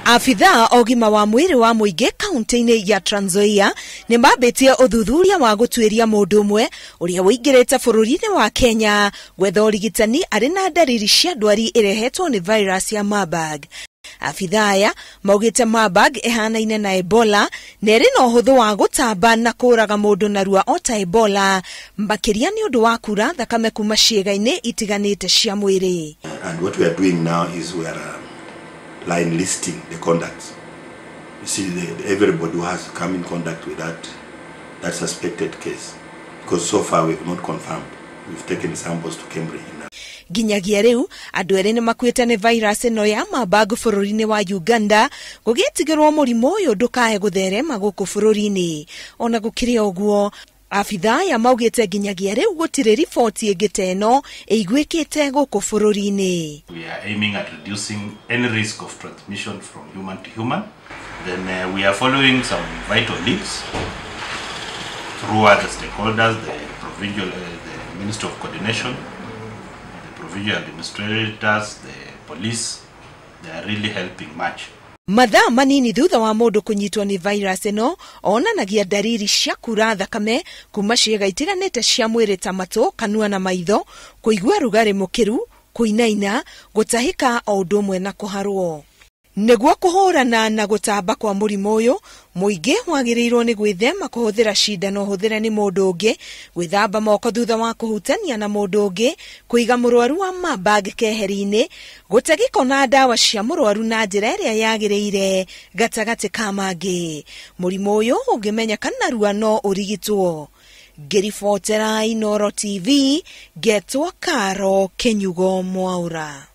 Abithaa ũgima wa mwĩrĩ wa mũingĩ kaunti-inĩ ya Trans Nzoia nĩ mambĩtie ũthuthuria wa gũtuĩria mũndũ ũmwe ũrĩa ũingĩrĩte bũrũri-inĩ wa Kenya gwetha ũrigitani arĩ na ndariri cia ndwari ĩrehetwo nĩ virus ya Marburg. Abithaa aya maugĩte Marburg ĩhanaine na Ebola na ĩrĩ na ũhũthũ wa gũtamba na kũraga mũndũ narua o ta Ebola, makĩria nĩ ũndũ wa kura thakame kuma ciĩga-inĩ itiganĩte cia mwĩrĩ. And what we are doing now is we are line listing the contacts. You see, everybody who has come in contact with that suspected case, because so far we have not confirmed. We've taken samples to Cambridge. Nginyagia rĩu andũ erĩ nĩ makuĩte nĩ virus ĩno ya Marburg bũrũri-inĩ wa Uganda, gũgĩtigĩrwo mũrimũ ũyũ ndũkae gũtherema gũkũ bũrũri-inĩ. Ona gũkĩrĩ ũguo, abithaa aya maugĩte nginyagia rĩu gũtirĩ riboti ĩngĩ ta ĩno ĩiguĩkĩte gũkũ bũrũri-inĩ. We are aiming at reducing any risk of transmission from human to human. Then we are following some vital leads through other stakeholders, the provincial, the Minister of Coordination, the provincial administrators, the police. They are really helping much. Mathaa manini thutha wa mũndũ kũnyitwo nĩ virus ĩno onanagia ndariri cia kura thakame kuma ciĩga itiganĩte cia mwĩrĩ ta matũ, kanua na maitho, kũigua rugarĩ mũkĩru, kũinaina, gũtahĩka o ũndũ ũmwe na kũharwo. Nĩguo kũhũrana na gũtamba kwa mũrimũ ũyũ, mũingĩ wagĩrĩirwo nĩ gwĩthema kũhũthĩra cindano hũthĩre nĩ mũndũ ũngĩ, gwĩthamba moko thutha wa kũhutania na mũndũ ũngĩ, kũiga mũrwaru wa Marburg keheri-inĩ, gũte gĩko na ndawa cia mũrwaru na njĩra ĩrĩa yagĩrĩire gatagatĩ ka mangĩ. Mũrimũ ũyũ ũngĩmenyeka narua no ũrigitwo. Ngĩribotera Inooro TV, ngetwo Karo Kĩnyugo Mwaura.